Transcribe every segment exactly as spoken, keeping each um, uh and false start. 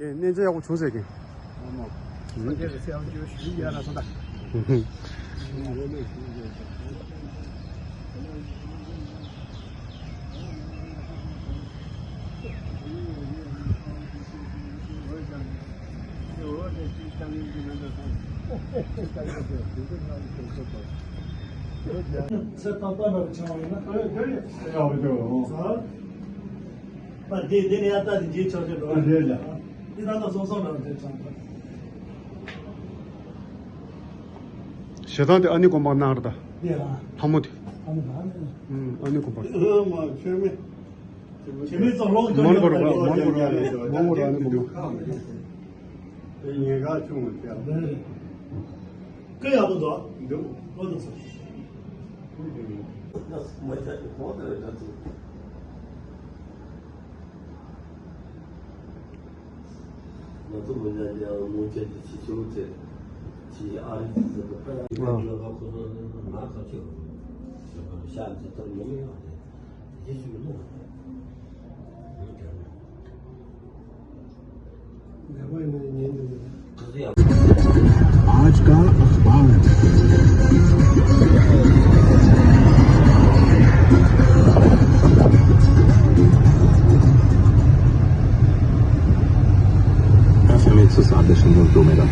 གནས་ཚུལ་ཡག་པོ་བྱུང་ཟེར་གི། ཨ་མ། ས་སྐྱ་གི་སེམས་ཤུགས་ཞུ་ཡ་ལ་སོང་ད། ཚེ་ཏག་ཏག་ལ་ཆང་བ་ཡིན་ན། ཨ་འདི་འདི་ནས་ཡར་ལྟ་དེ་རྗེས་ཆོག་ཆོག་འགྲོ། ཨ་རེད་ལ། འདི་ད་ལྟ་སོང་སོང་འགྲོ་དེ་ཆང་བ། ཞེ་སྡང་དེ་ཨ་ནི་དགོན་པར་གནང་ར་ད། འདི་རང་། ལྷ་མོ་དེ། ཨ་ནི་ད་ཨ་ནི། ཨུམ། ཨ་ནི་དགོན་པར། ཨ་མ་ཆོས་མེད། ཆོས་མེད་ཚོ་ལོག་མོན་གོར་བ། མོན་གོར་བ། མོན་གོར་བ་ཨ་ནི་དགོན་པར། དེ་ཉེན་ཁ་ཆུང་བ་བྱས། རེད་རེད། ཀི་ཡག་པོ་འདུག་འདུག་ལོ་འདུག་ཚོ། མ་ཆགས་ཀྱི་གོང་དུ་རེད་ད་ཚོ། ང་ཚོ་མི་འདྲ་འདྲ་ངོ་ཆེ་དེ་ཆེ་ཆེ་བོ་ཆེ། ཆེ་ཨ་རི་ཟེར་གི་ཕ་ཡ་ཨ་ཡོད་པ་ཁོ་ཚོ་ང་ཁ་ཆེ་བོ། ཤ་མི་ཚོ་ཐར་མི་ཡོད་རེད། རྗེས་སུ་ཡི་ལོ། आज का अखबार। F M एक सौ सात दशमलव दो मेगा।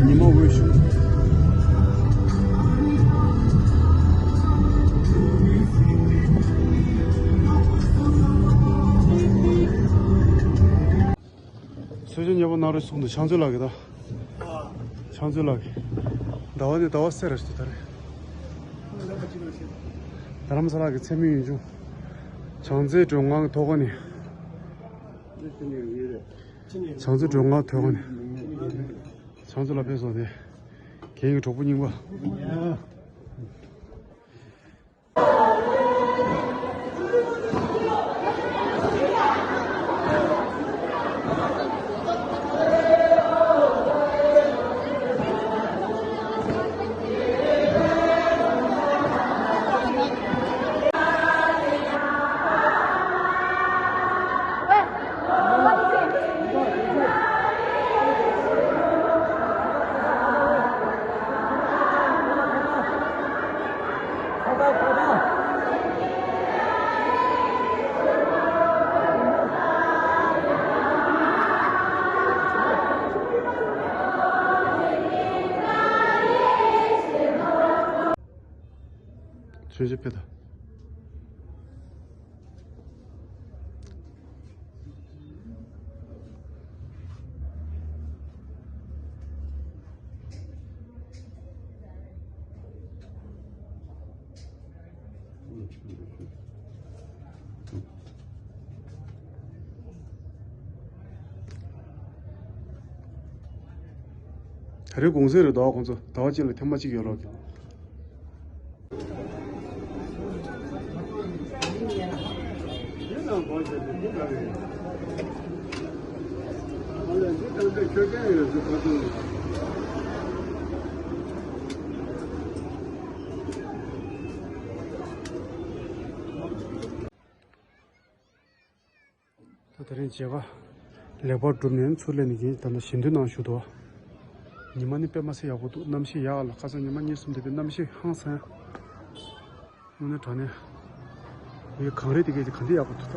ཉི་མ་འོད་ཤུགས། ཚོས་ཆེན་ཉེ་པོ་ནང་རུ་སོང་དུ་ཕྱག་མཛོད་ལགས་ཀྱི་ད། ཕྱག་མཛོད་ལགས་ཀྱི། ཟླ་བ་ནི་ཟླ་བ་སེ་ར་ཞིག་ད་རེད། རྡ་རམ་ས་ལ་གི་མཚན་མོ་ཡུལ་ལྗོངས། བྱང་རྩེ་སྒྲོལ་ངག་གི་ཐོག་ཁ་ནས། བྱང་རྩེ་སྒྲོལ་ངག་ཐོག་ཁ་ནས། བྱང་རྩེ་ལ་ཕེབས་སོང་སྟེ། རྒན་གྱི་གྲོགས་པོ་རྙིང་པ། མཆོད་མཇལ་ཕེབས་དང་། ད་རེས་གུང་སེང་རེད་འདུག་ཁོང་ཚོ་ཟླ་བ་གཅིག་ལ་ཐེངས་མ་གཅིག་ཡོད་རོགས་གི། ད་དེ་རིང་མཇལ་ཁ་ལེགས་པར་གྲུབ་ནས་ཚུར་སླེབས་ནས་ཀྱིན་ད་ལྟ་ཞལ་འདོན་གནང་བཞུགས་འདུག་ཉི་མ་ནི་དཔེ་མ་སྲིད་ཡག་པོ་འདུག་གནམ་གཤིས་ཡག་ལ་ཁ་སང་ཉི་མ་གཉིས་གསུམ་དེ་པའི་གནམ་གཤིས་ཧང་སང་། དངོས་གནས་དྲང་གནས་ཡི་གངས་རི་དེ་གས་ཀྱི་ག་འདྲ་ཡག་པོ་འདུག་ད་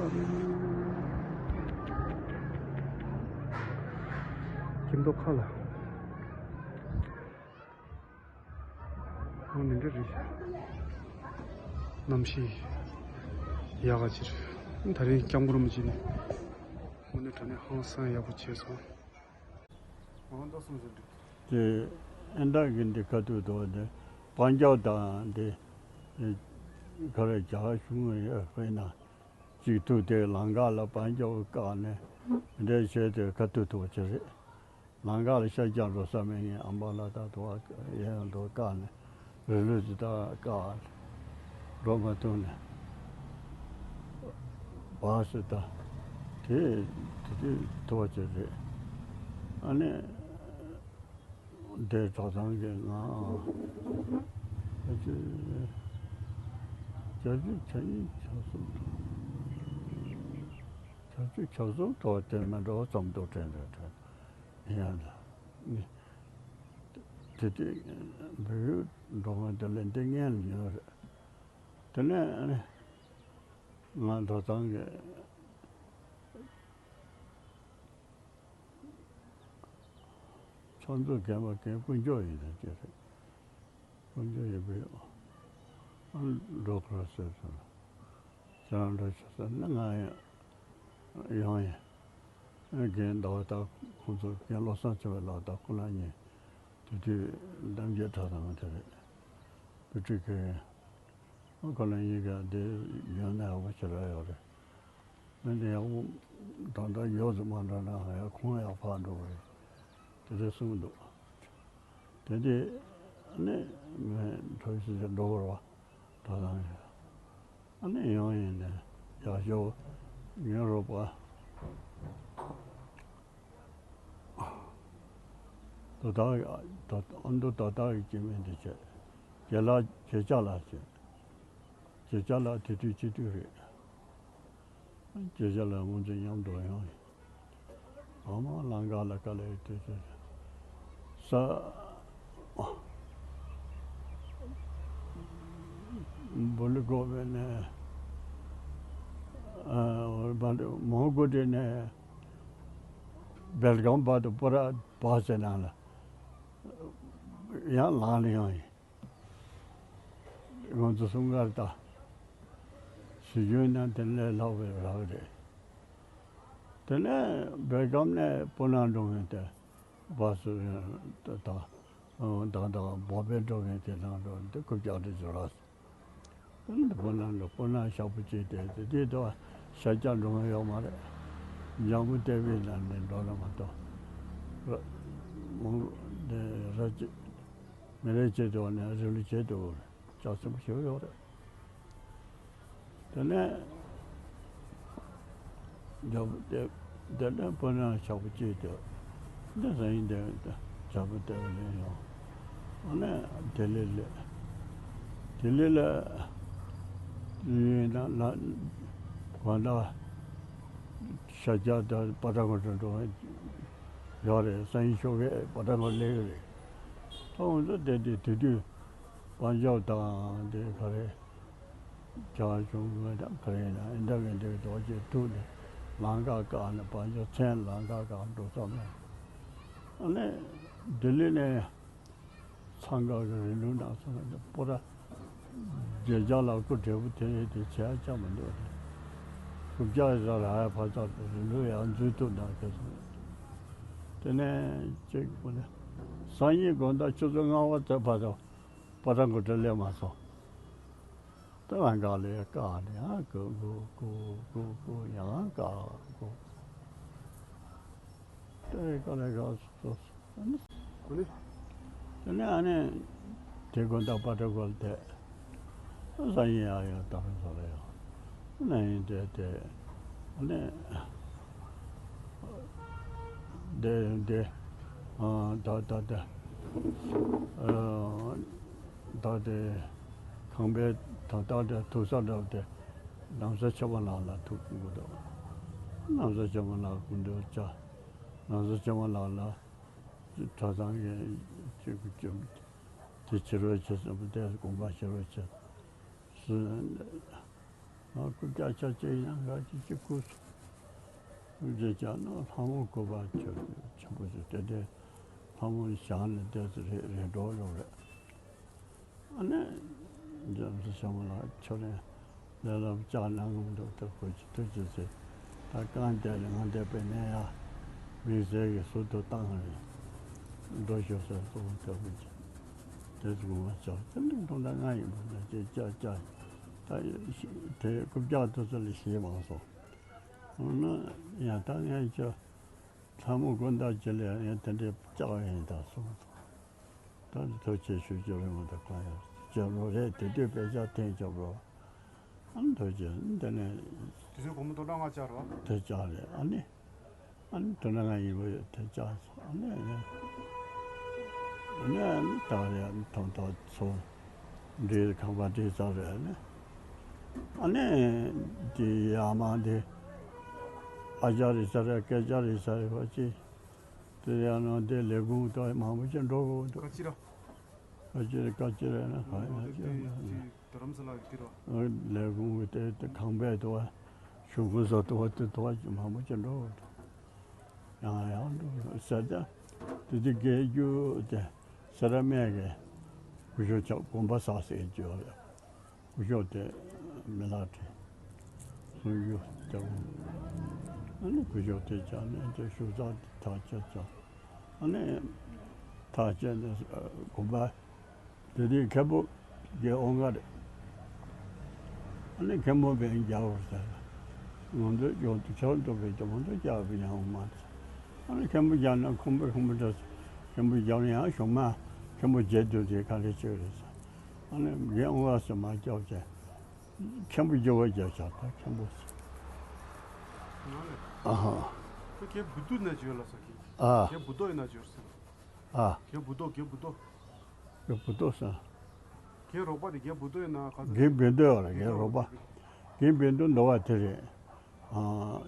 ཁྱིམ་ཐོག་ཁ་ལ། ཨ་ནི་འདྲ་རེད། གནམ་གཤིས་ཡག་ག་ཅིག་རེད། ད་རིང་སྐྱབས་མགོན་རིན་པོ་ཆེ་ནས་དངོས་གནས་དྲང་གནས་ཧང་སང་ཡག་པོ་བྱས་སོང་། ཨང་ད་སོང་ཟེར་འགྲིག་དེ་ཨེ་འདྲ་གི་འདི་ཁ་ཐུག་ཏུ་འདི་དཔལ་འབྱོར་དང་འདི་ག་རེ་རྒྱ་གཞུང་ཡོད་པས་ན་གཅིག་ཐུག་དེ་ལམ་ཁ་ལ་དཔལ་འབྱོར་བཀག་ནས་འདྲ་བྱས་ཏེ་ཁ་ཐུག་ཐུག་ཅི་རེད། ལམ་ཁ་ལ་ཤར་རྒྱག་འགྲོ་ས་མེད་ངས་ཨམ་བ་ལ་ད་དུ་ཡང་འགྲོ་བཀག་ནས་རི་ལུད་དེ་དག་བཀག་འགྲོ་མ་ཐུབ་ནས་བག་སི་ད་དེ་དེ་དུས་ཐུག་ཅི་རེད། ཨ་ནི། འདས་གྲོགས་ཚང་གི་ང་ཨ་ཅེ་བྱ་རྒྱུ་བྱ་ཡིན་བྱ་སོང་། བྱ་རྒྱུ་བྱ་སོང་དོ་དེ་མི་འགྲོ་ཙམ་དུ་དྲན་རེ་དྲན་ཡིན་ཡང་ལ་ནི་དེ་དེ་བོད་ཡུལ་འགྲོ་མཁན་དེ་ལས་འདི་ངན་ལ་ཉོས་རེད། དེ་ནས་ང་གྲོགས་ཚང་གི་ཕྱག་མཛོད་རྒན་པ་རྒན་དཀོན་མཆོག་ཡིན་ན་ཅི་རེད། དཀོན་མཆོག་ཡིན་པས་ཨ་འགྲོ་དགོས་ཟེར་སོང་། ཁྱེད་རང་འགྲོ་ཆོག་ཟེར་ན་ང་ཡང་ཡོང་ཡིན། རྒན་ཟླ་བ་དག་ཁོང་ཚོ་རྒན་བློ་བཟང་ཆེ་བའི་ལགས་དག་ཁོ་ན་གཉིས་དེ་དུས་གདམ་རྒྱུད་གྲྭ་ཚང་དེ་རེད། བུ་ཁྲིད་མཁན། ཁོ་ལ་ཡིན་ག་འདི་ཡོད་ན་ཡག་པོ་ཞེ་དྲག་ཡོད་རེད། ཨ་ནི་ཡག་པོ་ད་ལྟ་ཡོད་ཙམ་མ་འགྲོ་ན་ཡང་ཁོང་ཡག་ཕར་འགྲོ་གི་རེད། དེ་འདྲ་གསུངས་འདུག་དེ་དུས་ཨ་ནི་ངས་གྲོ་ཞིག་ཅིག་འགྲོ་དགོས་རེད་བ། ད་ལྟ་ཨ་ནི་ཡང་ཡིན་ནས་ཡག་ཤོས་ངའི་རོགས་པ། དོ་བདག་གི་ཨ་མདོ་དོ་བདག་གི་སྐྱེ་དམན་དེ་བྱས། རྒྱལ་ལགས་རྒྱལ་ལྕགས་ལགས་བྱས། རྒྱལ་ལྕགས་ལགས་དེ་དུས་སྤྱི་འཐུས་རེད། རྒྱལ་ལྕགས་ལགས་ང་ཚོ་མཉམ་དུ་ཡོང་ཡིན། ཨ་མ་ལང་ཀ་ལ་དཀའ་ལས་དེ་ཚོ་ས་བོ་ལི་གོ་བའི་ནས་ཨ་མོན་གྷོ་ཊའི་ནས་སྦེལ་ཀོབ་བར་དུ་པུ་ར་བ་ཟེར་ནང་ལ་ཡང་ལངས་ནས་ཡོང་ཡིན། ང་ཚོ་གསུམ་ཀར་ད་གཞི་རྒྱུན་ན་དེ་ལས་ལྷག་པའི་རག་རེད། དེ་ནས་སྦེལ་ཀོབ་ནས་སྤུ་ན་འགྲོ་མཁན་དེ་བ་སུ་དང་ད་ད་བོ་པེ་འགྲོ་མཁན་དེ་ནང་འགྲོ་འདི་རྐུབ་བཀྱག་དེ་ཚོ་རག་སོང་། དེ་ནས་སྤུ་ན་འགྲོ་སྤུ་ན་ཞག་པོ་གཅིག་དེ་དེ་དུས་དུ་ཤར་རྒྱག་འགྲོ་མཁན་ཡོད་མ་རེད། འཇང་དགུན་ལྟེ་བའི་ནང་ནས་འགྲོ་ན་མ་གཏོགས་ར་མང་དེ་ར་གཅིག་མི་རེ་བྱེད་དུ་ནས་རི་ལུ་བྱེད་དུ་ལྕགས་སེམས་ཞུ་ཡོད་རེད། དེ་ནས་རྒྱ་བོད་དེ་དེ་ནས་བོད་ནང་ཆགས་པ་སྐྱེས་ཏེ་འདི་ས་ཡིན་དེ་བྱ་བོ་དེ་ལས་ཡོང་ཨ་ནས་དེ་ལས་ལས་དེ་ལས་ལས་ཡིན་ན་ལ་གོ་ན་ཤར་རྒྱག་དང་པ་ཏྲ་གོ་ཏྲ་འགྲོ་ཡོད་རེད། ས་ཡིན་ཤོག་གས་པ་ཏྲ་གོ་ལས་ཡོད་རེད། ད་འོན་ཏེ་དེ་དུས་དུས་དཔལ་འབྱོར་དང་དེ་ག་རེ་རྒྱ་གཞུང་གི་དང་ག་རེ་ཡིན་ན་ཨིན་ད་གི་འདི་རྡོ་རྗེ་ཐུག་ནས་ལམ་ཁ་བཀག་ནས་དཔལ་འབྱོར་མཚན་ལམ་ཁ་བཀག་འགྲོ་ས་མེད། ཨ་ནི་ལྡི་ལི་ནས་འཚང་ཁ་གི་རི་ལུང་ནང་སོང་ནས་པོ་ར་རྒྱལ་ལྕགས་ལ་སྐུ་བགྲེས་པོ་དེ་ཡིན་དེ་བྱས་ཡ་ཅག་མི་འདུག་རེད། རྐུབ་བཀྱག་ཡི་ཟ་ར་ཧ་ཡ་ཕ་ཚག་གི་རི་ལུང་ཡང་འཛུལ་ཐུབ་ན་དེ་སོང་། དེ་ནས་གཅིག་པོ་ནས་སང་ཉིན་དགོང་དག་ཆུ་ཚོད་ལྔ་པ་དེ་བར་དུ་པ་ཏྲ་གོ་ཏྲ་སླེབས་མ་སོང་། ད་ལམ་ཁ་ལ་བཀག་ནས་ཡང་སྒུག་སྒུག་སྒུག་སྒུག་སྒུག་ཡང་བཀག་སྒུག་དེ་བཀག་ནས་བཀག་སོང་སོང་། ཨ་ནི། ཨ་ནི། དེ་ནས་ཨ་ནི་དེ་དགོན་བདག་པ་ཏྲ་གོ་ལ་བསྡད། སང་ཉིན་ཡར་ཡོང་། ད་རུང་ཟོ་ལ་ཡོང་། ནང་ཡིན་དེ་དེ་ཨ་ནི་དེ་དེ་ཨ་ད་ད་དེ་ཨ་ད་དེ་ཁང་པའི་ད་ད་དེ་ཐུག་ས་འདྲ་བོ་དེ་ལམ་སེང་ཆེན་མོ་ལགས་ལ་ཐུག་གི་འདུག་ལམ་སེང་ཆེན་མོ་ལགས་སྐུ་མདུན་བཅར། ལམ་སེང་ཆེན་མོ་ལགས་ལ། གྲྭ་ཚང་གི་ཅིག་ཅིག་དེ་ཕྱི་རོལ་ཕྱིན་ཟེར་བ་དེ་དགོན་པ་ཕྱི་རོལ་ཕྱིན་ཟེར། ང་རྐུབ་བཀྱག་ཆ་གཅིག་ཡང་ག་ཅིག་ཅིག་བརྐུས་སོང་། རྐུབ་བཀྱག་ཆ་ན་ལྷ་མོ་སྐུ་པར་ཆེ་ཆེན་པོ་ཞིག་དེ་དེ་ལྷ་མོ་བཞག་ནས་བསྡད་ཟེར། རེད་རེད་འགྲོ་ཡོང་རེད། ཨ་ནི་རྒྱ་མཚོ་ཤམ་ལ་ཁྱོད་རང་ལས་སླ་པོ་བཅར་གནང་གི་མི་འདུག་ད་ཁོ་ཅི་ཐུགས་རྗེ་ཆེ། ད་རྐང་བརྒྱབ་ནས་ང་འདས་པའི་གནས་ཡ་དམིགས་བསལ་གྱི་ཟུར་དུ་བཏང་རེད། འགྲོ་ཤོག་ཟེར་གསུང་བ་ལྟ་བུ་ཅིག་དེ་ཚོ་ངོ་མ་བཅར་ཅི་འདུག་མཐོང་ད་ང་ཡིན་པ་ན་ཅེས་བཅར་བཅར། ད་དེ་རྐུབ་བཀྱག་དེ་ཚོ་ལ་ཞེད་མ་སོང་། འོ་ན་ཡང་ད་ངས་ཁྱོད། ལྷ་མོ་དགོན་བདག་ཅིག་ལ་ཡང་དེ་འདྲའི་བཅར་བ་ཡིན་ད་གསུངས་སོང་། ད་ཐུགས་རྗེ་ཆེ་ཞུ་རྒྱུ་རེད། མ་གཏོགས་གང་ཡང་བཅར་རོགས་རེད། དེ་དུས་དཔེ་ཆ་འཐེན་རྒྱབ་རོགས། ཨ་ནི་ཐུགས་རྗེ་འདི་ནས། དེ་ཚོའི་སྒོར་མོ་སྟོང་ཕྲག་ལྔ་བཅར་རོགས། དེ་བཅར་རེད། ཨ་ནི་ཨ་ནི་དོན་ལྔ་ཡིན་པ་ཡོད་དེ་བཅར་སོང་། ཨ་ནི་ཨ་ནི་ཨ་ནི་ད་རེད། ཨ་ནི་ཐོང་ཐོང་ཚོ། འདྲེ་ཁང་པ་འདྲེ་ཚར་རེད་ནི། ཨ་ནི་དེ་ཡར་མར་འདི་ཨ་ཅག་རེད་ས་རེད། སྐད་ཆ་རེད་ས་རེད་བ་ཅི། དེ་ཡང་ནང་དེ་ལས་ཁུངས་དང་མང་པོ་ཅིག་འགྲོ་དགོས་འདུག་ཀ་ཅི་ར། ཀ་ཅི་རེད། ཀ་ཅི་རེད་ན་གང་ཡང་ཅི་ཡང་མེད། རྡ་རམ་ས་ལ་གི་དེ་ར། ལས་ཁུངས་ཀྱི་དེ་དེ་ཁང་པའི་དུ་བ། གཞུང་གི་བཟོ་དུ་བ་དེ་དུ་བ་ཅིག་མང་པོ་ཅིག་འགྲོ་དགོས་འདུག་ཡང་ཡང་འགྲོ་ཟེར་ཏེ། དེ་དེ་རྒྱལ་རྒྱུ་དེ་སེ་ར་སྨད་ཀྱི་སྐུ་ཞབས་ཆག་དགོན་པ་བསགས་ཟེར་རྒྱུ་ཡོད་རེད། སྐུ་ཞབས་དེ་མི་ལག་ཁྲི་གསུང་རྒྱུ་དེ། ཨ་ནི་སྐུ་ཞབས་དེ་ཆག་ནས་དེ་ཞུ་ཚགས་དེ་ཐག་བཅད་ཚར། ཨ་ནི་ཐག་བཅད་ནས་དགོན་པ། དེ་དུས་མཁན་པོ་རྒན་དབང་དགའ་རེད། ཨ་ནི་མཁན་པོ་བན་རྒྱལ་བར་ཟེར། ང་ཚོའི་ཇོ་དུ་ཆོག་འགྲོ་བའི་ཇོ་མོ་ཚོ་རྒྱལ་བའི་ཡང་འོང་མ་རེད། ཨ་ནི་མཁན་པོ་རྒྱལ་ན་ཁོང་པོས་ཁོང་པོ་འདྲ། མཁན་པོ་རྒྱལ་ཡང་གཞུང་མ་མཁན་པོ་རྒྱལ་དུས་དེ་ག་རེ་བྱེད་རེད་ཟེར། ཨ་ནི་རྒན་དབང་དགའ་ཟེར་མ་སྐྱོབ་བྱས། མཁན་པོ་རྒྱལ་བ་རྒྱལ་ཆགས་ད་མཁན་པོ་ཟེར། ང་ལ། ཨ་ཧ། ཁོ་རྒན་བུ་དུ་ན་བརྗོད་ལ་ས་ཁྱི། ཨ། རྒན་བུ་དོ་ཡིན་ན་བརྗོད་ཟེར། ཨ། རྒན་བུ་དོ། རྒན་བུ་དོ། རྒན་བུ་དོ་ཟེར། རྒན་རོགས་པ་དེ་རྒན་བུ་དོ་ཡིན་ན་ག་ཚོད། རྒན་བུ་དོ་ལ་རྒན་རོགས་པ། རྒན་བུ་དོ་འདོ་བ་དེ་རེད། ཨ།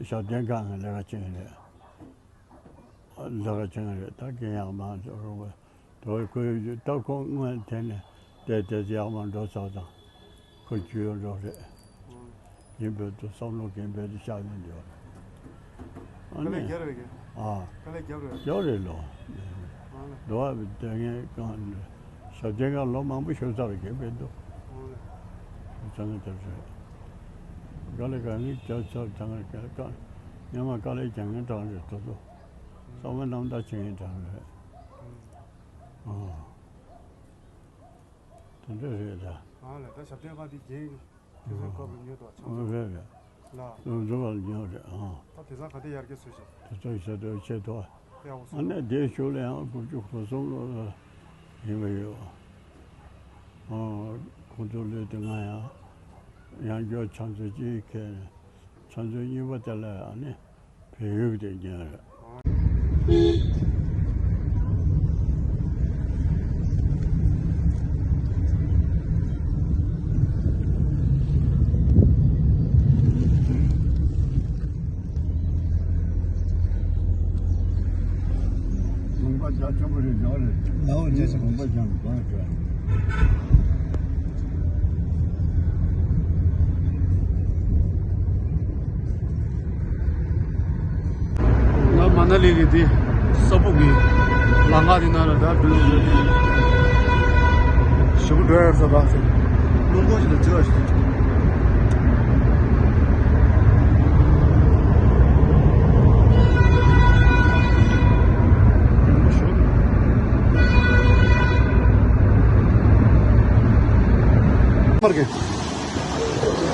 ཞབས་བརྟན་ཁང་ལ་ལས་ཀ་བྱེད་མཁན་རེད། ལས་ཀ་བྱེད་མཁན་རེད། ད་རྒན་ཡག་མ་རོགས་པ། དོ་ཁོས་ད་ཁོ་སྔོན་དེ་ནས་བསྡད་དེ་ཡག་མ་འགྲོ་ཚར་དང་། ཁོ་རྒྱུས་ཡོད་འགྲོ་རེད། རྒན་བུ་དོ་བསམ་བློ་རྒན་བུ་དོ་ཤར་ནས་འདུག་ཨ་དཀའ་ལས་ནི། རྒྱབ་རེད་གི། ཨ། དཀའ་ལས་རྒྱབ་རེད། རྒྱབ་རེད་ལོ། ཨ་ལ། འགྲོ་བ་དེ་ངས་གང་ཞབས་བརྟན་ཁང་ལོ་མང་པོ་བཞུགས་ཚར། རྒན་བུ་དོ། ཨ་ལ། ཚང་མ་དེ་རེད། དཀའ་ལས་གང་ངས་རྒྱབ་ཚར། ཚང་མ་དཀའ་ལས་གང་སྔོན་མ་དཀའ་ལས་རྒྱག་མཁན་གྲས་རེད་དོ་དོ། ཚང་མ་རྣམ་དག་བྱེད་མཁན་གྲས་རེད། ཨ། དེ་འདྲ་རེད་ད། ཨ་ལ། ད་ཞབས་བརྟན་ཁང་འདི་རྒྱན་ཁྱེད་ཚོའི་སྐབས་ལ་ཉོས་འདུག་ཆང་ཨ་བཟོ་རེད་རེད། ལ། ཨ་བཟོ་བ་ལ་ཉོས་རེད། ཨ། ད་དེང་སང་ག་དེ་ཡར་རྒྱས་བཟོས་ཤག་དེ་ཚོ་ཞབས་བརྟན་ཆེ་ཐོག་ཡག་པོ་ཨ་བཟོས། ནས་དེའི་གཞུག་ལ་ཡང་དགུ་བཅུ་གོ་གསུམ་ལོ་ལ་ཡིན་པ་ཡོད། ཨ། ཁོང་ཚོ་ལོས་དེ་སྔ་ཡང་ཡང་སྐྱར་ཆང་མཛོད་གཅིག་ཁྱེར་ནས་ཆང་མཛོད་གཉིས་པ་དེ་ལ་ཨ་ནི། བལ་ཡུལ་དེ་ཉར། ལུང་པ་རྒྱ་ཆེན་པོ་རེད། ཡོད་རེད། ལའོ་རྒྱ་ཆེན་པོ། ལུང་པ་རྒྱ་ཆེན་པོ་རེད། ང་མ་ན་ལི་གི་དེ་ས་ཕུག་གི་ལམ་ཁ་དེ་ནང་ལ་ད་འགྲོ་ཡོང་བྱས་ཏེ་ཞེ་པོ་འགྲོ་ཡག་ས་དག་ཟེར། རླུང་ཁོག་ཞིག་ལ་བརྗེ་བ་ཞིག་མར་གི།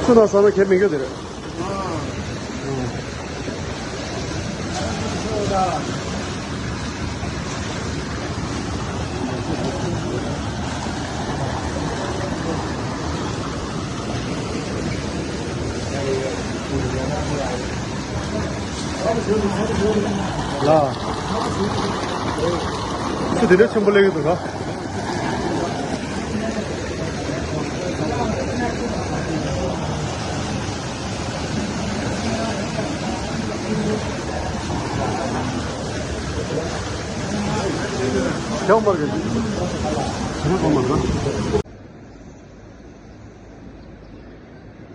ཁོ་དང་ས་ན་གལ་མི་འགྱོ་དེ་རེད། ཨ། ཨ། ལ། ཚེ་དེ་འདྲ་ཆེན་པོ་སླེབས་ཀྱི་འདུག་ག་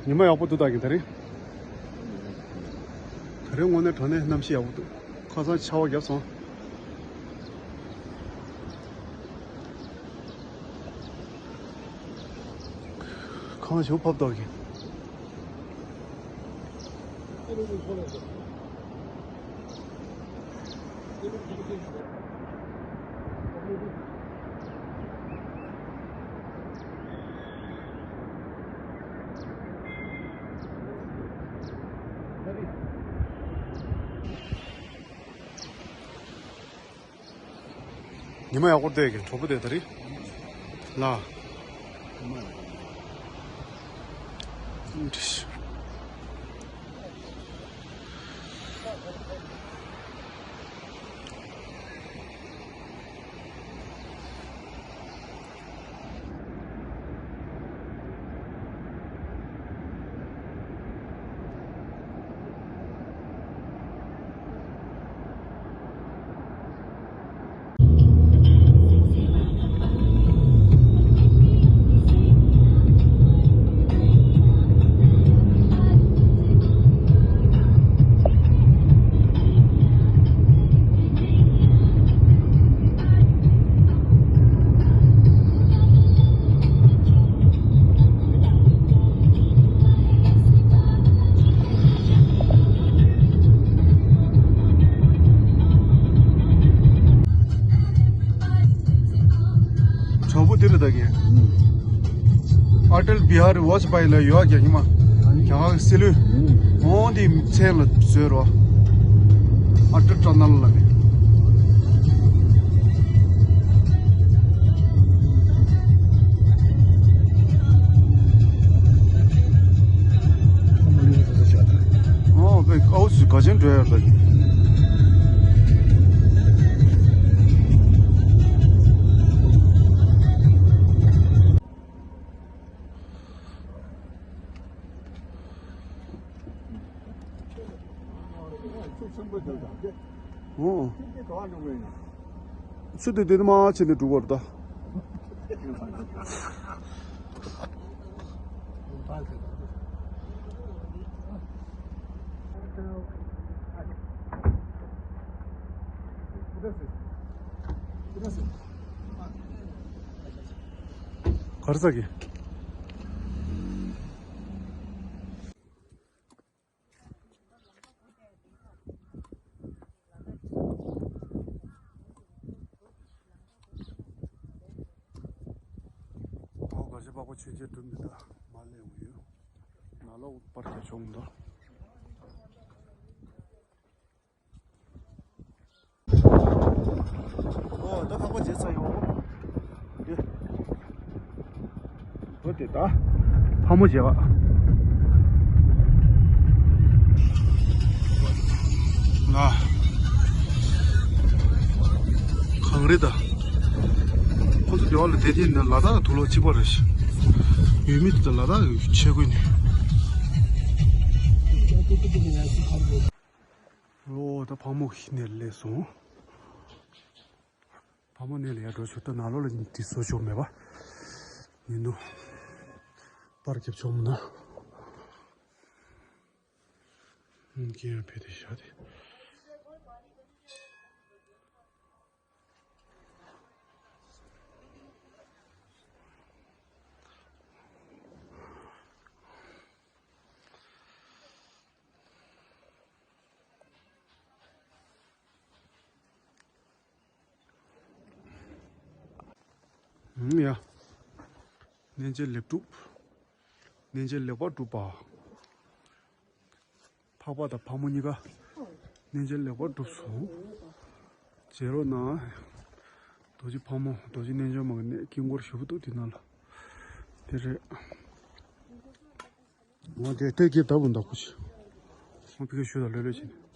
ཉི་མ་ཡག་པོ་འདུག་ད་གིན་ད་རེས། ད་རེས་དངོས་གནས་དྲང་གནས་གནམ་གཤིས་ཡག་པོ་འདུག་ཁ་སང་ཆར་པ་བརྒྱབ་སོང་། ཁང་ཞིག་ཕབ་ཐོག་གི། ཉི་མ་ཡག་པོ་བསྡད་ཀྱི་གྲོགས་པོ་དེ་ད་རེས་ལ། གྲོགས་པོ་དེ་རེད་ད་གིན། ཨ་ཏལ་བི་ཧར་ཝོ་ཇ་པ་ཡི་ལ་ཡོད་རྒྱ་ཉི་མ། རྒྱ་གར་སྲིད་བློན། འོང་དེ་མཚན་ལ་བཟོས་རོ། ཨ་ཏལ་ཀྲ་ནལ་ལ་མེད། ཨོ་བེ་ཨའུ་སུ་ག་ཅན་འགྲོ་ཡར་ལ། ཨོ། ཚུལ་དེ་དེ་མ་ཕྱིན་ནས་འགྲོ་བར་ད། གར་ས་གི། ཨོ་ག་ཞེ་པག་པ་ཆོས་རྒྱལ་གྲུབ་མི་འདུག་མ་སླེབས་ཡོང་ཡོད། ནང་ལོགས་པར་རྒྱབ་ཆོག་མི་འདུག་ཨོ་ད་ཁག་པ་བྱེད་ས་ཡོང་། འདི། འོ་དེ་ད། ཕག་མོ་བྱེད་པ། ལ། གངས་རི་ད། ཁོ་ཚོ་སྡེ་བ་ལ་བསྡད་དེ་ནི་ལ་དྭགས་དུག་ལོག་གཅིག་པ་རེད། ཡུལ་མི་དེ་ཚོ་ལ་དྭགས་ཡུལ་ཆས་གོས་ནི། ལོ་ད་ཕག་མོ་ཞིག་ནས་སླེབས་སོང་། ཕག་མོ་ནས་ལ་ཡར་འགྲོ་ཆོག་ད་ནང་ལོགས་ལ་དེ་བཟོ་ཆོག་མེད་པ། མི་འདུག་པར་རྒྱབ་ཆོག་མི་འདུག་སྐྱེ་ཡང་ཕེ་དེ་ཤ་དེ། ཡ། གནས་མཇལ་ལེགས་གྲུབ། གནས་མཇལ་ལེགས་པར་གྲུབ་པ། འཕགས་པ་དང་ཕག་མོ་གཉིས་ཀ་གནས་མཇལ་ལེགས་པར་གྲུབ་སོང་། མཇལ་རོགས་གནང་། རྡོ་རྗེ་ཕག་མོ་རྡོ་རྗེ་རྣལ་འབྱོར་མ་གི་གནས་དཀྱིལ་འཁོར་ཞེ་པོ་འདུག་དེ་ནང་ལ། དེ་རེད། འོ་དེ་ལྟས་ཀྱི་ལྟ་བུ་འདུག་གོ་ཆུ། ཁོང་ཕ་གིར་ཞུ་དང་ལོས་ལོས་བྱེད།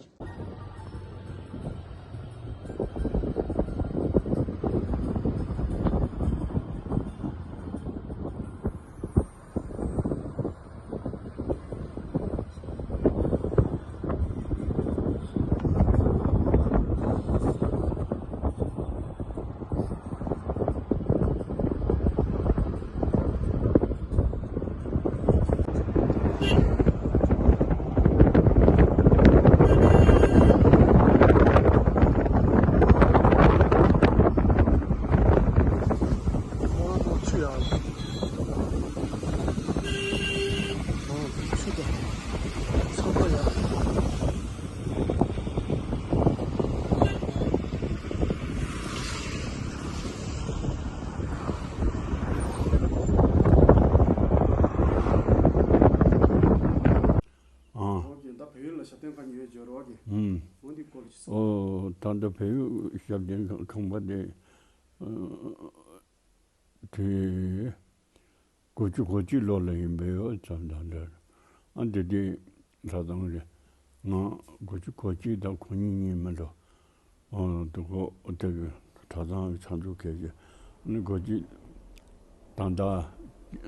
ཨང་། འོ་ཀྱེ། ད་བལ་ཡུལ་ལ་ཞབས་བརྟན་ཁང་ཉོས་བརྗོད་རོགས་ཀྱེ། ཨུམ། འོ་འདི་སྐོར་ལ་ཅི་གསུང་། ཨོ། ད་ལྟ་བལ་ཡུལ་ཞབས་བརྟན་ཁང་པ་དེ། ཨ། དེ། དགུ་བཅུ་གོ་གཅིག་ལོ་ལ་ཡིན་པའི་ཡོད་ཙམ་དང་འདྲ། ཨ། འདི་དེ་གྲྭ་ཚང་རེད། ང་དགུ་བཅུ་གོ་གཅིག་དང་གོ་གཉིས་གཉིས་མི་འགྲོ། ཨོ། དུ་གོ་དེ་གི་གྲྭ་ཚང་གི་ཚང་འཛུགས་མཁན་གྱི་ནི་གོ་གཅིག་དང་ད་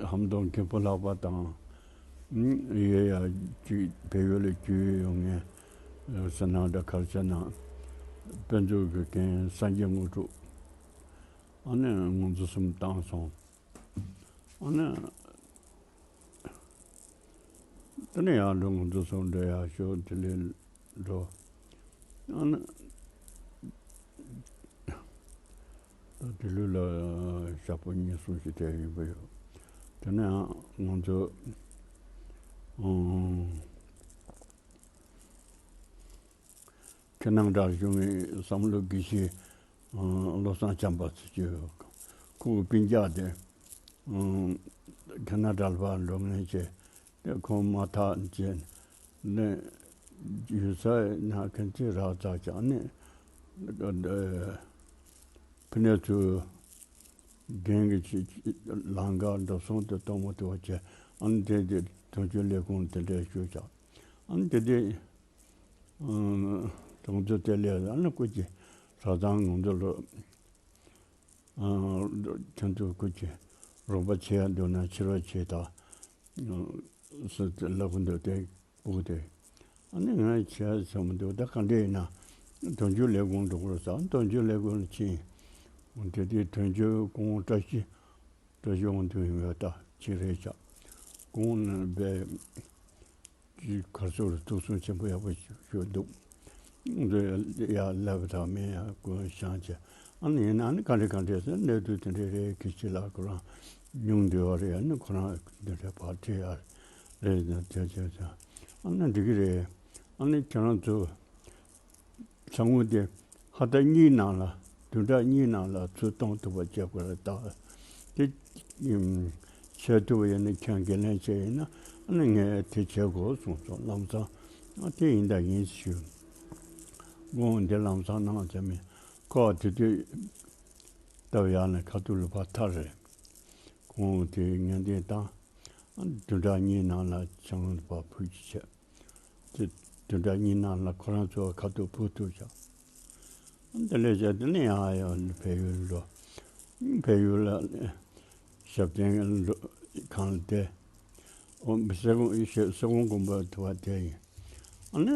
ཧམ་དོང་གི་བུ་ལྷག་པ་དང་། ཨུམ། ཡོད་ཡ་གཅིག་བལ་ཡུལ་ལ་བརྒྱུད་ཡོང་ངས་སེ་ན་འདྲ་གར་ཆ་ན་དཔེ་མཛོད་ཀྱི་རྒན་སངས་རྒྱས་དངོས་གྲུབ། ཨ་ནི་ང་ཚོ་གསུམ་བཏང་སོང་། ཨ་ནི། དེ་ནས་ཡར་འགྲོ། ང་ཚོ་གསུམ་འགྲོ་ཡར་ཤོག་དེ་ལས་འགྲོ། ཨ་ནི། ད་དེ་ལུས་ལ་ཞག་པོ་གཉིས་གསུམ་ཞིག་བསྡད་ཡོད་པ་ཡོད། དེ་ནས་ང་ཚོ། ཨང་། ཁྱེད་རྣམ་གྲྭར་བྱུང་བའི་བསམ་བློ་དགེ་བཤེས་བློ་བཟང་བྱམས་པ་ཚེ་སྐྱིད། ཁོའི་སྤུན་ཀྱག་དེ་ཁ་ན་ཌ་ལ་ཕར་འགྲོ་མཁན་བྱས་ཏེ། ཁོང་མ་ཐག་བྱས་ནས་ཡུལ་ས་ན་ཁན་ཚི་རག་ཚར་ཀྱང་ནས། ཕི་ནས་ཚུར་རྒན་གྱི་ལམ་ཁ་འགྲོ་སོང་དེ་གཏོང་མ་ཐུབ་པ་བྱས། ཨ་ནི་དེ་དེ་དོན་གཅོད་ལས་ཁུངས་དེ་འདྲས་ཞུས་ཀྱང་། ཨ་ནི་དེ་དེ། ཨང་། གྲོང་ཚོ་དེ་ལས་ཨ་ནི་སྐུ་མཁྱེན་གྲྭ་ཚང་ངོ་ཚོ་ལོ། ཨང་། ཁྱོད་ཚོ་སྐུ་མཁྱེན་རོགས་པ་བྱེད་ཡ་འདུག་ན་ཕྱིར་རོགས་བྱེད་དང་། ཨང་། ཟེར་ཏེ་ལབ་གི་འདུག་དེ་སྤུ་གུ་དེ། ཨ་ནི་ང་བྱེད་ཡ་བྱེད་མི་འདུག་ད་ག་འདྲས་ཡིན་ན་དོན་གཅོད་ལས་ཁུངས་འགྲོ་དགོས་ཟེར། དོན་གཅོད་ལས་ཁུངས་ལ་ཕྱིན། དེ་དུས་དོན་གཅོད་སྐུ་ངོ་བཀྲ་ཤིས། བཀྲ་ཤིས་དབང་འདུས་ཡིན་པ་ད་ཅི་རེད་ཅག་ཁོང་ནི་དཔེ་ཅིག་གར་སོགས་ལ་ཐུགས་སུན་ཆེན་པོ་ཡག་པོ་ཞུ་འདུག་འདི་ཡ་ལབ་དང་མིན་ཡ་ཀུན་བཤང་བྱས། ཨ་ནི་ཡིན་ན་ཨ་ནི་ག་འདྲ་ག་འདྲ་ཟེར། གནས་ཚུལ་དེ་འདྲ་རེད། ཁྱེད་ཅི་ལ་ཁོ་རང་ཉུང་འདུག་བ་རེད། ཨ་ནི་ཁོ་རང་འདི་འདྲ་བར་ཁྲིད་ཡ་རེད་ཟེར་བྱས་བྱས། ཨ་ནི་འགྲིག་གི་རེད། ཨ་ནི་ཁྱེད་རང་ཚོ། ཚང་མ་དེ་ཧ་ད་གཉིས་ནང་ལ་བདུན་ཕྲག་གཉིས་ནང་ལ་ཚུར་གཏོང་ཐུབ་པ་བྱེད་དགོས་རེད་ད། དེ་བྱེད་ཐུབ་པ་ཡིན་ན་ཁྱེད་འགན་ལེན་བྱས་ཡིན་ན་ཨ་ནི་ངས་དེ་བྱེད་དགོས་གསུངས་སོང་། ལམ་སང་ཨ་དེ་ཡིན་ད་ཡིན་ཞུས། དགོངས་འདི་ལམ་སང་གནང་བྱས་མིན་ཁོ་དེ་དུས་སྟབས་ཡག་ནས་ཁ་ཐུག་ལ་ཕར་ཐར་རེད། དགོངས་དེ་ངན་ལྡན་བཏང་། བདུན་ཕྲག་གཉིས་ནང་ལ་ཆང་ལུང་ཕར་ཕུལ་གྱི་བྱས། དེ་བདུན་ཕྲག་གཉིས་ནང་ལ་ཁོ་རང་ཚོ་ཁ་ཐུག་ཕུལ་ཐུབ་བྱ། དེ་ལས་བྱས་དེ་ནས་ཡང་ཡང་བལ་ཡུལ་འགྲོ། བལ་ཡུལ་ལ་ཞབས་བརྟན་ཁང་ལ་བསྡད། ཨོ་སེ་གོང་སེ་གོང་དགོན་པ་དུ་བ་དེ་ཡིན། ཨ་ནི་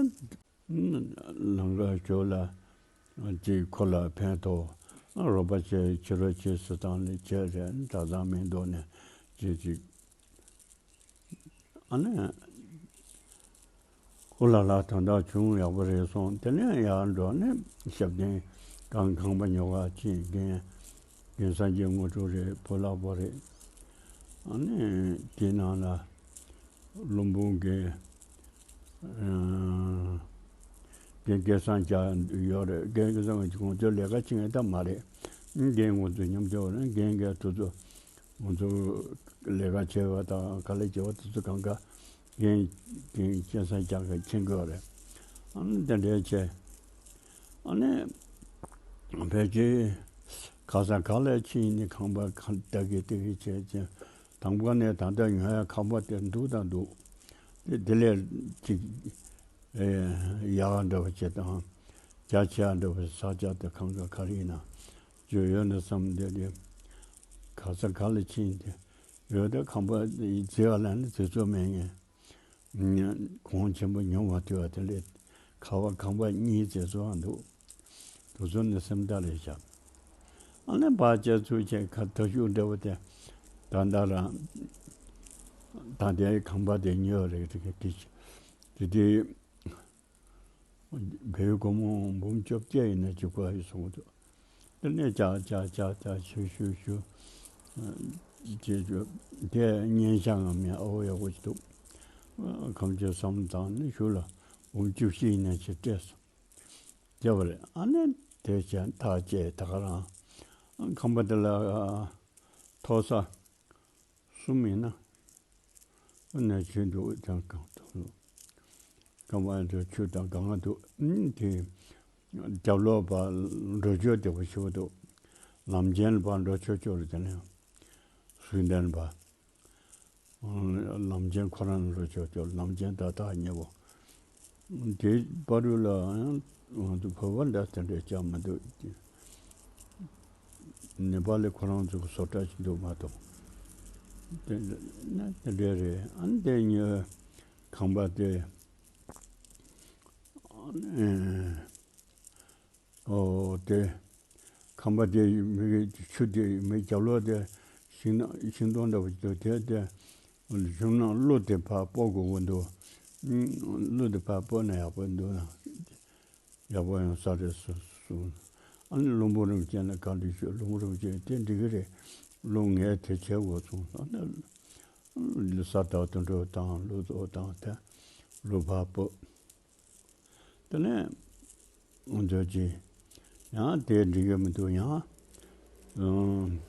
ལམ་ཁ་ཞོར་ལ་ཅིག་ཁོ་ལ་ཕན་ཐོགས། རོགས་པ་བྱས་ཕྱི་རོལ་ཆེ་སི་ཐང་ལས་བྱས་རེད། གྲྭ་ཚང་མིན་འདུག་ནས་ཅིག་ཅིག་ཨ་ནི། ཨོ་ལ་ལ་དོན་དག་བྱུང་ཡག་པོ་རེད་སོང་། དེ་ནས་ཡར་འགྲོ་ནས་ཞབས་བརྟན་ཁང་ཁང་པ་ཉོ་ག་ཕྱིན། རྒན་རྒན་སངས་རྒྱས་དངོས་གྲུབ་རེད། བུ་ལགས་པོ་རེད། ཨ་ནི་དེའི་ནང་ལ་བློན་པོ་རྒན་རྒན་སྐལ་བཟང་ཅག་ཡོད་རེད། རྒན་སྐལ་བཟང་ང་ཚོ་ལས་ཀ་བྱེད་མཁན་ད་མ་རེད། རྒན་ང་ཚོ་མཉམ་དུ་རེད། རྒན་རྒན་དུ་ཚོ། ང་ཚོ་ལས་ཀ་བྱེད་པ་དང་ག་ལེར་བྱེད་པ་དེ་ཚོ་གང་ག་རྒན་རྒན་སྐལ་བཟང་ཅག་གིས་མཁྱེན་དགོས་རེད། ཨ་ནི་དེ་འདྲའི་བྱས། ཨ་ནི་ཕལ་ཆེར་ག་ས་ག་ལ་ཕྱིན་ནས་ཁང་པ་ཁ་ལྟ་གི་ལྟ་གི་བྱས་བྱས། དང་པོ་ནས་ད་ལྟ་ཉོ་ཡ་ཁང་པ་དེ་འདུག་དང་འདུག་དེ་དེ་ལས་ཅིག་ཨེ་ཡག་འདྲ་བ་ཅིག་དང་རྒྱ་ཆེ་འདྲ་བ་ས་ཆ་དེ་གང་ག་ག་རེ་ཡིན་ན་བརྗོད་ཡོད་ན་བསམ་བསྡད་དེ། ག་ས་ག་ལ་ཕྱིན་ཏེ་ཡོད་དེ། ཁང་པ་བརྩིགས་པ་ལ་ནི་བརྩི་ཚོད་མེད་ངེས། གོང་ཆེན་པོ་མྱོང་མ་ཐུབ་པ་དེ་ལས་ཁ་བ་ཁང་པ་གཉིས་བརྩིགས་ཚོད་འདུག་དེ་ཚོ་ནི་སེམས་ཐག་ལས་བཞག་ཨ་ནི་ཕར་བྱས་ཚུར་བྱས་ཁ་ཐག་ཤུགས་འདྲ་བོ་དེ་ད་ལྟ་རང་ད་ལྟའི་ཁང་པ་དེ་ཉོས་རེད། དེ་དེ་དེ་དེ་བལ་སྒོར་མོ་འབུམ་བཅོ་བརྒྱད་ཡིན་ན་གཅིག་པ་ཡིན་གསུངས་འདུག་དེ་ནས་ཅག་ཅག་ཅག་ཅག་ཞུ་ཞུ་ཞུ་ཅེས་བརྗོད། དེ་སྙན་ཞྭ་ངམ་ཡང་ཨོ་ཡག་པོ་ཞིག་འདུག་ཁམས་ཆོས་བསམ་བློ་བཏང་ནས་ཞུ་ལ་འབུམ་བཅུ་བཞི་ཡིན་ན་ཅིག་སྤྲད་སོང་། བརྒྱབ་པ་རེད། ཨ་ནི་དེ་བྱས་ཐག་བཅད། ད་ག་རང་ཁང་པ་དེ་ལ་ཐོག་ས་གསུམ་ཡིན་ན་ཨ་ནི་ཆུ་འདུག་དང་གང་ཐུབ་ལོ། ཁང་པ་དེ་ཆུ་དང་གང་འདུག་དེ་རྒྱབ་ལོགས་པ་འགྲོ་ཆོག་དེ་པོ་ཞིག་འདུག་ལམ་ཆེན་ལ་ཕར་འགྲོ་ཆོག་ཆོག་རེད། དེ་ནས་སུན་ལྡན་པ། ལམ་ཆེན་ཁོ་རང་ལ་ཆོག་ཆོག་ལམ་ཆེན་ད་ཐག་ཉེ་བོ། དེའི་བར་དུ་ལ་ང་ཚོ་བོད་པ་འདྲ་དེ་འདྲའི་ཅང་མི་འདུག་ནེ་པ་ལི་ཁོ་རང་ཚོ་གི་བཟོ་གྲྭ་ཞིག་འདུག་མ་གཏོགས། དེ་ནས་དེ་འདྲའི་རེད། ཨ་ནི་དེ་ཉོས་ཁང་པ་དེ། ཨོ་དེ། ཁང་པ་དེ་མི་གི་ཆུ་དེ་མི་རྒྱབ་ལོགས་དེ་ཤིང་ཤིང་སྡོང་འདྲ་བོ་འདུག་དེ་དེ་གཞུང་ནང་གླུ་དེ་ཕར་སྤོ་དགོས་ཀྱི་འདུག་གླུ་དེ་ཕར་སྤོ་ན་ཡག་པོ་འདུག་ན་ཡག་པོ་ཡོང་ས་རེད་གསུངས། ཨ་ནི་བློན་པོ་རིན་པོ་ཆེ་ལ་བཀའ་འདྲི་ཞུས། བློན་པོ་རིན་པོ་ཆེས་དེ་འགྲིག་གི་རེད། གླུ་ངས་དེ་བྱེད་དགོས་གསུངས། ཨ་ནི་ས་དག་ཏུ་འགྲོ་དང་གླུ་བཙོག་དང་དེ་གླུ་ཕར་སྤོ། དེ་ནས་ང་ཚོ་ཅི་ཡང་དེ་འགྲིག་གི་མི་འདུག་ཡང་། ཨང་།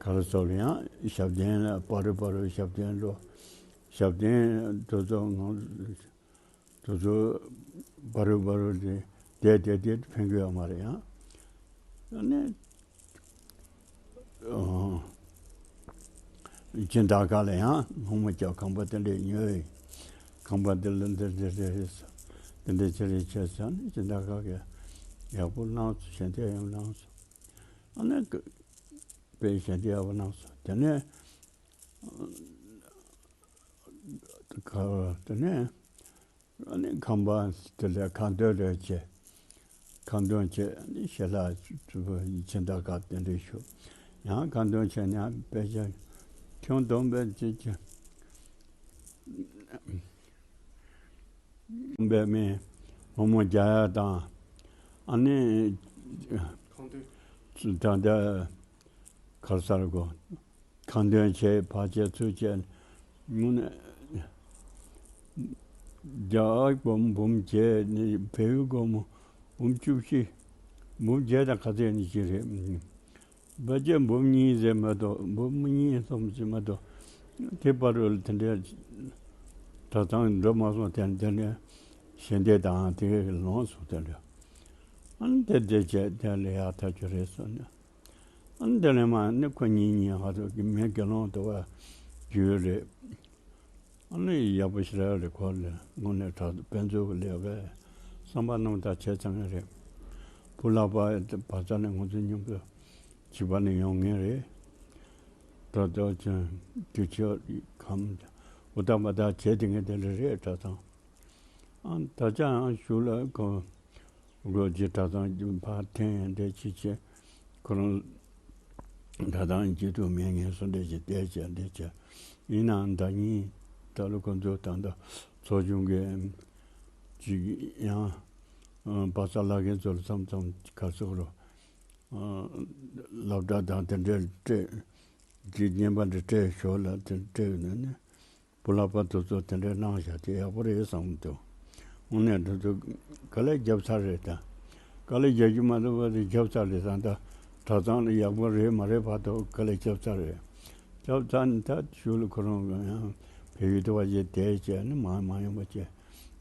ག་རེ་ཟེར་ཡང་ཞབས་བརྟན་ལ་བར་དུ་བར་དུ་ཞབས་བརྟན་འགྲོ། ཞབས་བརྟན་དེ་ཚོ་ང་དེ་ཚོ་བར་དུ་བར་དུ་དེ་བསྡད་བསྡད་དེ་ཕན་གི་ཡོད་མ་རེད་ཡང་། ཨ་ནི། ཨོ། སྦྱིན་བདག་ཁ་ལ་ཡང་སློང་མོ་རྒྱག་ཁང་པ་དེ་འདྲས་ཉོས། ཁང་པ་འདི་ལ་འདི་འདི་འདི་རེད་ཟེར། འདི་འདྲས་ཅི་རེད་བྱས་ཟེར་ནས་སྦྱིན་བདག་ཁ་གིས་ཡག་པོ་གནང་སོང་། ཞལ་འདེབས་ཡང་གནང་སོང་། ཨ་ནི་དཔེ་ཞལ་འདེབས་ཡག་པོ་གནང་སོང་། དེ་ནས་ཁ་དེ་ནས། ཨ་ནི་ཁང་པ་དེ་ལ་ཁ་འདོན་རེ་བྱས། ཁ་འདོན་བྱས། ཨ་ནི་ཞལ་ལག་སྦྱིན་བདག་ཁ་དེ་འདྲ་ཞུ། ཡང་ཁ་འདོན་བྱས་ནས་དཔེ་ཆ་ཁྱོན་བསྡོམས་པའི་ཅི་ཅི་བསྡོམས་པའི་མི་སློང་མོ་རྒྱག་ཡ་དང་། ཨ་ནི་ད་ལྟ་གར་སར་གོ་ཁ་འདོན་བྱས། ཕར་བྱས་ཚུར་བྱས། དངོས་གནས་རྒྱ་སྒོར་མོ་འབུམ་བརྒྱད་ནི་བལ་ཡུལ་སྒོར་མོ་འབུམ་བཅུ་བཞི། འབུམ་བརྒྱད་དང་ཁ་ཚད་ནི་གཅིག་རེད། ཕལ་ཆེར་འབུམ་གཉིས་ཟེར་མ་གཏོགས། འབུམ་གཉིས་གསུམ་ཟེར་མ་གཏོགས། དེ་བར་དུ་དེ་འདྲའི་གྲྭ་ཚང་འགྲོ་མ་སོང་། དེ་དེ་ནས་ཞལ་འདེབས་དང་དེ་ལོངས་སུ་སྤྱོད་འདྲ། ཨ་ནི་དེ་དེ་བྱས་དེ་ལས་ཡག་ཐག་ཆོད་རེད་གསུངས་ནས། ཨ་ནི་དེ་ལས་མ་ནི་ཁོ་གཉིས་གཉིས་ཧ་ཐོག་གི་མི་དགེ་སློང་དུ་བ་རྒྱུས་རེད། ཨ་ནི་ཡག་པོ་ཞེ་དྲག་རེད། ཁོ་ལ་དངོས་གནས་དྲག་དཔེ་མཛོད་ཀྱི་ལས་ཀ་བསམ་པ་རྣམ་དག་བྱས་ཚར་ངེས་རེད། བུ་ལྷག་པ་བར་ས་ནས་ང་ཚོ་མཉམ་དུ་བྱིས་པ་ནས་ཡོང་ངེས་རེད། ད་ལྟ་ཅང་དུས་ཆད་གམ་འུ་ཐག་མ་ཐག་བྱས་དེ་ངས་དེ་འདྲ་རེད་དྲ་ཐང་། ཨ་ད་ཅང་ཞུ་ལ་གོ་སྒོ་ཇི་གྲྭ་ཚང་ཕར་འཐེན་འདྲ་ཅི་བྱེད། ཁོ་རང་གྲྭ་ཚང་གཅིག་ཏུ་མེད་ངེས་སོ་འདྲ་ཅི་བལྟས་བྱས་འདྲ་བྱས། ཡིན་ནའང་ཟླ་ཉིན་ད་ལོ་ཁོ་ཚོ་ད་ལྟ་ཚོགས་ཆུང་གི་ཅིག་ཡང་པ་ས་ལ་མཁན་ཚོ་ལ་མཚམས་མཚམས་གར་སོག་རོ་སློབ་གྲྭ་དང་དེ་འདྲའི་སྤྲད་ཅིག་བརྙན་པར་འདྲ་སྤྲད་ཞོར་ལ་དེ་སྤྲད་ཡོད་ན་ནི། བུ་ལྷག་པ་དེ་ཚོ་དེ་འདྲའི་གནང་བཞག་དེ་ཡག་པོ་རེད་བསམ་གྱི་འདུག་དངོས་གནས་དེ་ཚོ་དཀའ་ལས་བརྒྱབ་ཚར་རེད་ད། དཀའ་ལས་རྒྱག་རྒྱུ་མ་གཏོགས་པ་དེ་བརྒྱབ་ཚར་རེད་ད། ད་གྲྭ་ཚང་ལ་ཡག་པོ་རེད་མ་རེད་བར་དུ་དཀའ་ལས་བརྒྱབ་ཚར་རེད། བརྒྱབ་ཚར་ནས་ད་གཞུག་ལ་ཁོ་རང་ཡང་བལ་ཡུལ་དུ་བ་ཞིག་བསྡད་བྱས་ནས་མ་མ་ཡོང་བ་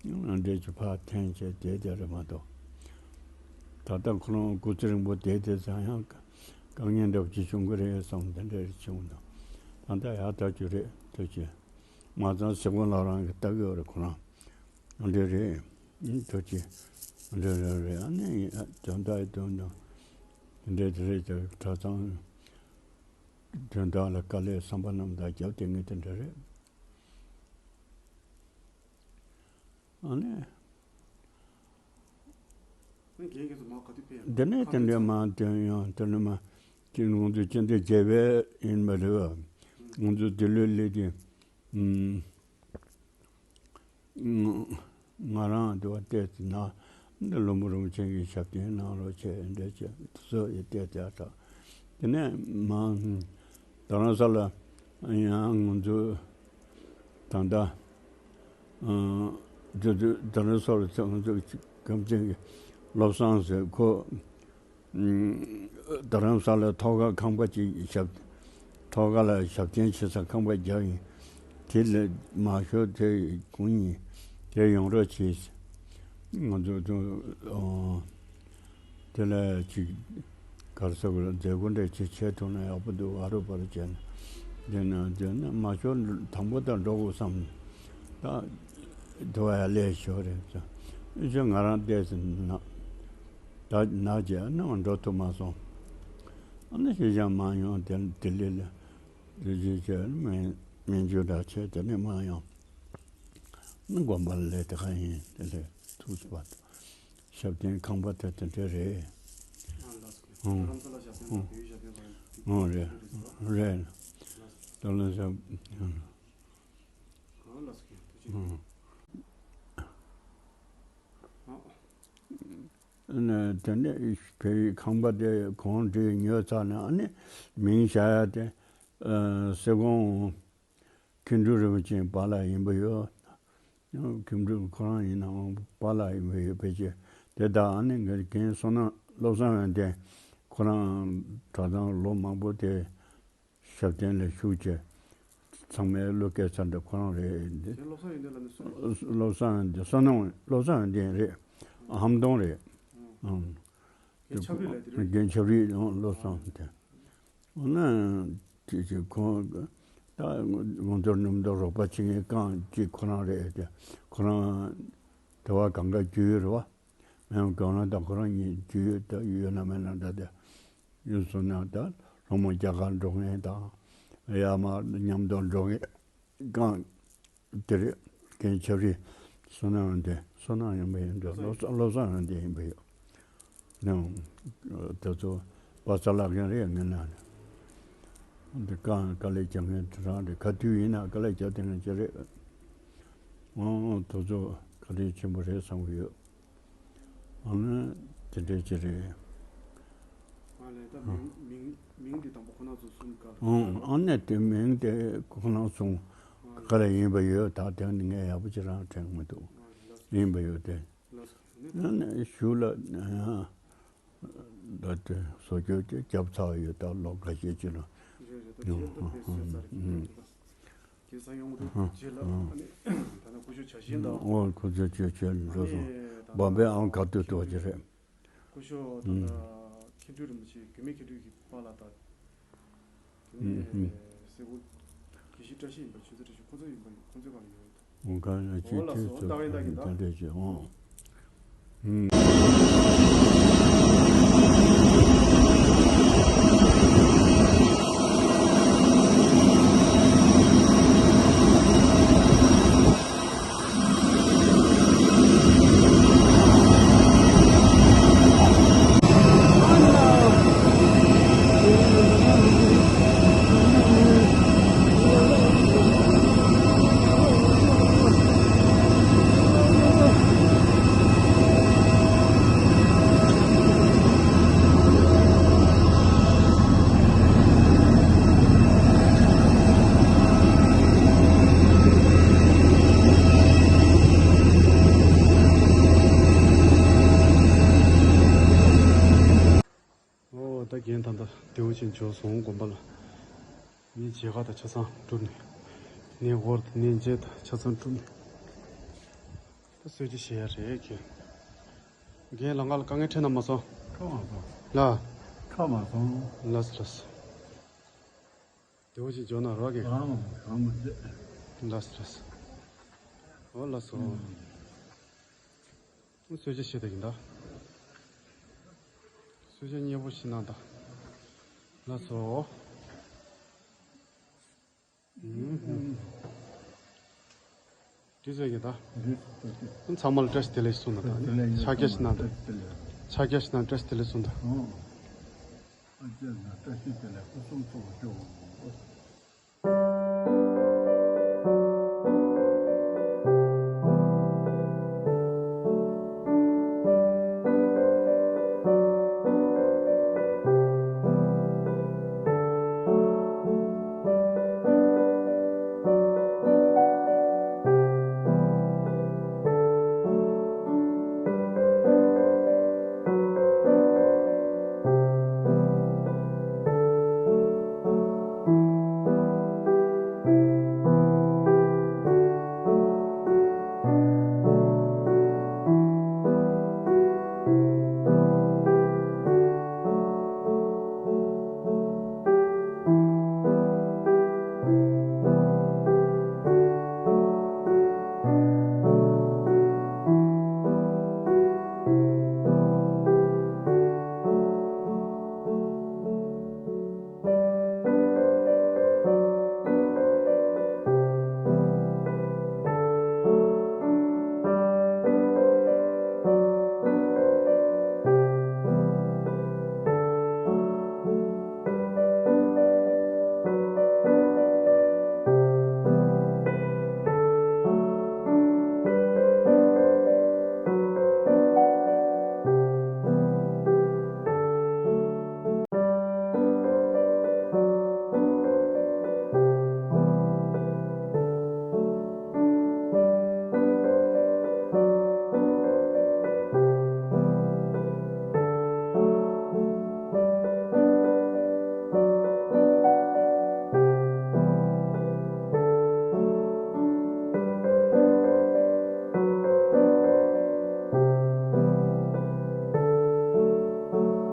བྱས། འདྲེ་ཅིག་ཕར་འཐེན་བྱས་བསྡད་བསྡད་རེད་མ་གཏོགས། ད་ལྟ་ཁོ་རང་སྐུ་ཚེ་རིང་པོ་བསྡད་དེ་ཙང་ཡང་དཀའ་ངལ་འདྲ་པོ་ཅིག་བྱུང་གི་རེད་བསམ་དེ་འདྲ་རེ་བྱུང་འདུག་ད་ལྟ་ཡག་ཐག་ཆོད་རེད་ཐུགས་རྗེ་ཆེ། མ་ཚང་སེ་གོང་ལགས་རང་གིས་ལྟ་གི་ཡོད་རེད། ཁོ་རང་ འདི་རེད། ཐུགས་རྗེ། འདི་རེད་རེད། ཨ་ནི་དོན་དག་དོན་དག་འདི་དེ་རེད་ཀྱང་གྲྭ་ཚང་དོན་དག་ལ་དཀའ་ལས་བསམ་པ་རྣམས་དང་རྒྱབ་དེ་ངས་དེ་འདྲ་རེད། ཨ་ནི། ཨ་ནི་རྒན་རྒན་ཚོ་མ་ག་དུས་ཕེབས་ཡ། འདི་ནས་དེ་འདྲའི་མ་དོན་ཡང་དེ་ནས་མ་ཅི་ང་ཚོ་ཅི་འདྲའི་རྒྱལ་བའི་ཡིན་པ་རེད་བ། ང་ཚོ་དེ་ལོས་སླེབས་དུས། ཨུམ། ང་རང་དུ་བ་བལྟས་ཏེ་ན་འདི་ལྷུན་པོ་རིན་པོ་ཆེ་གི་ཞབས་བརྟན་གནང་རོགས་བྱས་འདྲ་བྱས་སོ་ཡི་བལྟས་ཏེ་ཨ་དྲག་དེ་ནས་མ་རྡ་རམ་ས་ལ་ཡང་ང་ཚོ་ད་ལྟ་ཨ་དེ་དུས་རྡ་རམ་ས་ལ་ང་ཚོ་གངས་ཅན་གྱི་བློ་བཟང་ཟེར་ཁོ། རྡ་རམ་ས་ལ་ཐོག་ཁ་ཁང་པ་གཅིག་ཞབས་ཐོག་ཁ་ལ་ཞབས་བརྟན་བྱེད་ས་ཁང་པ་རྒྱག་ཡིན། དེ་ལས་མ་ཤོར་དེ་ཁོང་གཉིས་དེ་ཡོང་རོགས་གྱིས། ང་ཚོ་ཚོ་དེ་ལ་ཅིག་གར་ས་གུ་ལ་མཛད་སྒོ་འདྲ་ཅིག་བྱེད་ཐུབ་ན་ཡག་པོ་འདུག་ཨ་རོ་པར་བྱས་ན་དེ་ན་དེ་ན་མ་ཤོར་དང་པོ་དང་འགྲོ་དགོས་བསམ་ད་དུ་བ་ཡ་ལས་ཤོར་རེད་ཚོ་ཨེ་ཤོ་ང་རང་བལྟས་ཟིན་ན། ད་ནག་ཅེས་ནང་འགྲོ་ཐུབ་མ་སོང་། ཨ་ནི་ཤེས་བྱ་མ་ཡོང་དེ་དེ་ལས་ལ་དེ་ཅི་བྱས་མིན་མིན་རྒྱུ་འདྲ་བྱས་དེ་ནས་མ་ཡོང་། ནི་དགོན་པ་ལ་ལས་དེ་ག་ཡིན་དེ་ལས་ཐུགས་སུ་བ་ཞབས་བརྟན་ཁང་པ་དེ་དེ་འདྲ་རེད། ཨང་ཨང་རེད་རེད། ད་ལ་ཞབས་ཨང་། ཨ་ནི་དེ་ནས་བོད་ཡིག་ཁང་པ་དེ་གོང་བྲིས་ཉོས་ཚར་ནས་ཨ་ནི་མིང་བཞག་ཡ་དེ་སེ་གོང་མཁན་སྤྲུལ་རིན་པོ་ཆེའི་པཱ་ལགས་ཡིན་པ་ཡོད། མཁན་སྤྲུལ་ཁོ་རང་ཡིན་ནའང་པཱ་ལགས་ཡིན་པ་ཡོད་ཕལ་ཆེར་དེ་དག་ཨ་ནི་རྒན་བསོད་ནམས་བློ་བཟང་ཡོན་ཏན་ཁོ་རང་གྲྭ་ཚང་ལོ་མང་པོ་དེ། ཞབས་བརྟན་ལ་ཞུགས་བྱས། ཚང་མའི་བློ་སྐྱེད་ཚར་འདི་ཁོ་རང་རེད་འདི། དེ་བློ་བཟང་ཡོན་ཏན་ལ་ནི་སུ་རེད། བློ་བཟང་ཡོན་ཏན་བསོད་ནམས་བློ་བཟང་ཡོན་ཏན་རེད། ཧམ་སྟོང་རེད། ཨང་། དེ་ཆབ་རིགས་ལ་དེ་རེད། རྒན་ཆབ་རིགས་ཡང་བློ་བཟང་ཡོན་ཏན། འོ་ན་དེ་ཅིག་ཁོང་ད་ང་ཚོར་ནུབ་མདོ་རོགས་པ་བྱེད་མཁན་རྐང་གཅིག་ཁོ་རང་རེད་དེ་ཁོ་རང་དེ་བ་གང་ག་རྒྱུས་ཡོད་རེད་བ། ཡང་གང་ལ་ད་ཁོ་རང་གཉིས་རྒྱུས་ཡོད་ད་ཡོད་ན་མེད་ན་འདྲ་དེ། ཡུལ་སོང་ན་ད་ལྷོ་མོ་རྒྱ་གར་འགྲོ་མཁན་དང་། ཡར་མར་མཉམ་དུ་འགྲོ་མཁན་གང་དེ་རེད། རྒན་ཆབ་རིགས་བསོད་ནམས་ཡོན་ཏན་བསོད་ནམས་ཡིན་པ་ཡིན་འགྲོ་བློ་བཟང་བློ་བཟང་ཡོན་ཏན་ཡིན་པ་ཡོད། ནའང་། དེ་ཚོ་པ་ས་ལག་མཁན་རེད་ངན་ན་ནི། འདི་གང་དཀའ་ལས་རྒྱག་མཁན་དེ་རང་རེད་ག་དུས་ཡིན་ན་དཀའ་ལས་རྒྱག་དེ་ངན་ཅི་རེད། ཨང་དེ་ཚོ་དཀའ་ལས་ཆེན་པོ་རེད་བསམ་གི་ཡོད། ཨ་ནི་དེ་འདྲའི་ཅི་རེད། ཨ་ལས་ད་མིང་མིང་མིང་འདི་དང་པོ་ཁོ་ན་ཚོ་གསུམ་ག་ཨང་ཨ་ནི་དེ་མིང་དེ་ཁོ་ན་གསུམ་ག་ལ་ཡིན་པ་ཡོད་ད་དེ་ནི་ངས་ཡག་པོ་ཅི་རང་དྲན་མི་འདུག་ཡིན་པ་ཡོད་དེ། ཨ་ནི་ཞུ་ལ་ད་དེ་བཟོ་བཅོས་ཀྱི་རྒྱབ་ཚར་ཡོད་ད་ལོ་འགའ་ཤས་ཅིག་ལ། རེད་རེད་ད་ཁྱེད་ཚོ་དཔེ་བཟོས་ཚར་རེད། དེ་ས་ཡོང་རེད་རྗེས་ལ་ཨ་ནི་ད་ནི་སྐུ་ཞབས་བྱ་ཤིང་དང་། ཨོ་ཁོ་ཚོས་བྱོས་བྱོས་འགྲོ་སོང་། བམ་པའི་ཨང་ག་དུས་ཏོག་ཅི་རེད། སྐུ་ཞབས་ད་ལྟ་མཁན་སྤྲུལ་རིན་པོ་ཆེ་དགོན་མེད་མཁན་སྤྲུལ་གྱི་པཱ་ལགས་དང་། དེ་ནས་སྲས་སྐུ་དགེ་བཤེས་བཀྲ་ཤིས་ཡིན་པ་ཆོས་རྩེ་བཀྲ་ཤིས་ཁོ་ཚོ་ཡིན་པ་ཁོ་ཚོའི་བར་ཡོད། འོ་ག་ལ་ཅི་ཨོ་ལགས་སོ་ད་ལྟ་ཡིན་ད་གིན་ད། དེ་འདྲས་ཅི་འོང་། ཨོ་ད་རྒན་ད་ལྟ་དེའུ་ཆེན་བྱོན་སོང་དགོན་པ་ལ། ངའི་མཇལ་ཁ་དང་ཆ་ཚང་གྲུབ་ནས། ངའི་འོར་དང་ངའི་མཇལ་དང་ཆ་ཚང་གྲུབ་ནས། ད་གསོལ་ཇ་བཞེས་ཡ་རེད་ཁྱེད། རྒན་ལམ་ཁ་ལ་དཀའ་ངལ་འཕྲད་ན་མ་སོང་། ཁ་མ་སོང་། ལ། ཁ་མ་སོང་། ལགས་སོ་ལགས་སོ། དེ་བ་ཞིག་འཇོག་ན་རོགས་གས། ཨང་ཨང་མ་རེད། ལགས་སོ་ལགས་སོ། འོ་ལགས་སོ། ཨང་། གསོལ་ཇ་བཞེས་ད་ཡིན་ད། གསོལ་ཇ་མཉེས་པོ་ཞིག་གནང་ད། ལགས་སོ། ཨུམ། འདི་ཚོ་ཡིན་ད། ཚང་མ་ལ་བཀྲ་ཤིས་བདེ་ལེགས་གསུངས་ད། ཕྱག་རྒྱ་ཞིག་གནང་ད། ཕྱག་རྒྱ་ཞིག་གནང་བཀྲ་ཤིས་བདེ་ལེགས་གསུངས་ད། ཨ་ཅེ་ན་བཀྲ་ཤིས་བདེ་ལེགས་སྐུ་གསུམ་ཚོགས་པ་ཤོག